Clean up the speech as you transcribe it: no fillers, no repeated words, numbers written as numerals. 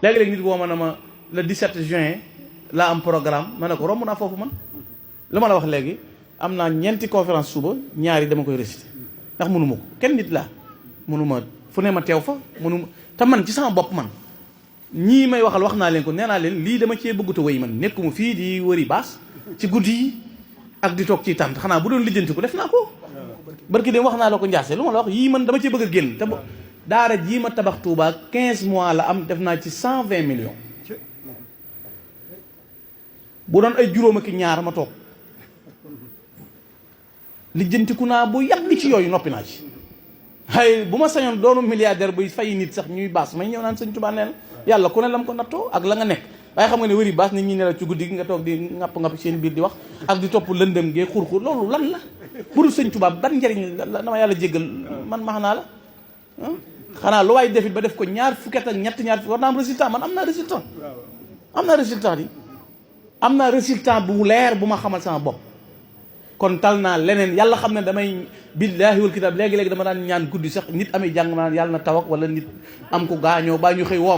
léegi-léegi nit woo ma ne ma le 17 juin laa am programme ma ne ko romb naa foofu man lu ma la wax léegi am naa ñeenti conférence suba ñaari dama koy réciter ndax mënuma ko kenn nit laa mënuma fu ne ma teew fa mënuma te man ci sama bopp man ñii may waxal wax naa leen ko nee naa leen lii dama cee bëggut a wéy man nekkuma fii di wëri baas ci guddi yi ak di toog ci tànt xanaa bu doon lijjanti ko def naa ko barki dem wax naa la ko njaase lu ma la wax yii man dama cee bëgg a génn te daara jii ma tabax Touba 15 mois la am def naa ci 120 millions bu doon ay juróom ak ñaar ma toog lijjantiku naa bu yàgg ci yooyu noppi naa ci xëy bu ma sañoon doonu milliardaire buy fay nit sax ñuy baas may ñëw naan sëñ Touba neen yàlla ku ne lam ko nattoo ak la nga nekk waaye xam nga ne wëri baas nit ñi ne la ci guddi gi nga toog di ngapp seen biir di wax ak di topp lëndëm gee xur-xur loolu lan la bu dul sëñ Touba ban njariñ la dama yàlla jéggal man max naa la xanaa lu waay defit ba def ko ñaar fukki at ak ñaar war naa am résultat man am naa résultat di am naa résultat bu leer bu ma xamal sama bopp kon tal naa leneen yàlla xam ne damay billaahi wal kitaab léegi-léegi dama daan ñaan guddi sax nit amee jàng ma naan yàlla na taw ak wala nit am ko gaañoo baa ñu xëy woo ma